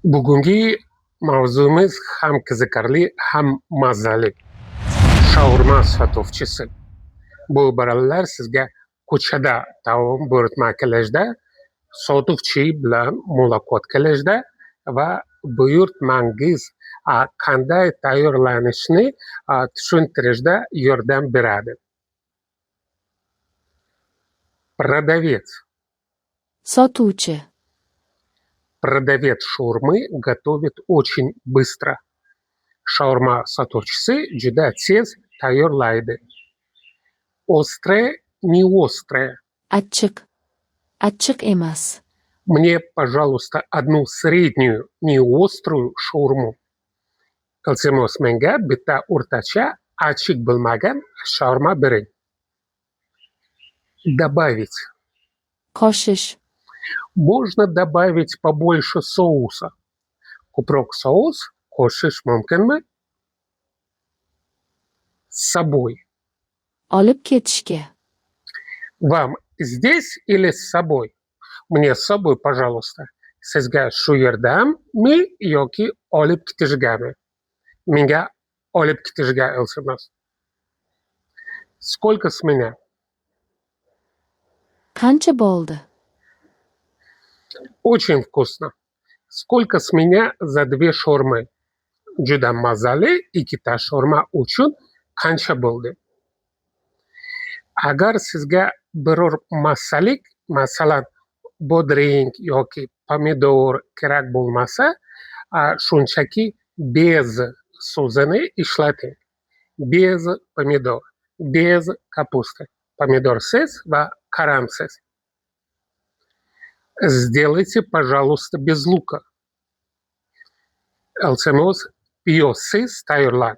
Bugungi mavzuimiz ham qiziqarli, ham mazali. Shaurma sotuvchisi. Bu iboralar sizga ko'chada taom buyurtma qilishda, sotuvchi bilan muloqot qilishda va buyurtmangiz qanday tayyorlanishini tushuntirishda yordam beradi. Продавец. Sotuvchi. Продавец шаурмы готовит очень быстро. Shaurma sotuvchisi juda tez tayyorlaydi. Острое, не острое. Achchiq. Achchiq emas. Мне, пожалуйста, одну среднюю, не острую шаурму. Iltimos, menga bitta o'rtacha, achchiq bo'lmagan shaurma bering. Добавить. Qo'shish. Можно добавить побольше соуса? Ko'proq sous qo'shish mumkinmi? С собой. Olib ketishga. Вам здесь или с собой? Мне с собой, пожалуйста. Sizga shu yerdami yoki olib ketishgami? Menga olib ketishga, iltimos. Сколько с меня? Qancha bo'ldi? Очень вкусно. Сколько с меня за две шаурмы? Juda mazali, ikkita shaurma uchun qancha bo'ldi? Agar sizga biror massalik, masalan, bodring yoki pomidor kerak bo'lmasa, shunchaki "без" so'zini ishlating. Без помидор, без капусты. Pomidorsiz va qaramsiz. Сделайте, пожалуйста, без лука. Iltimos, piyozsiz tayyorlang.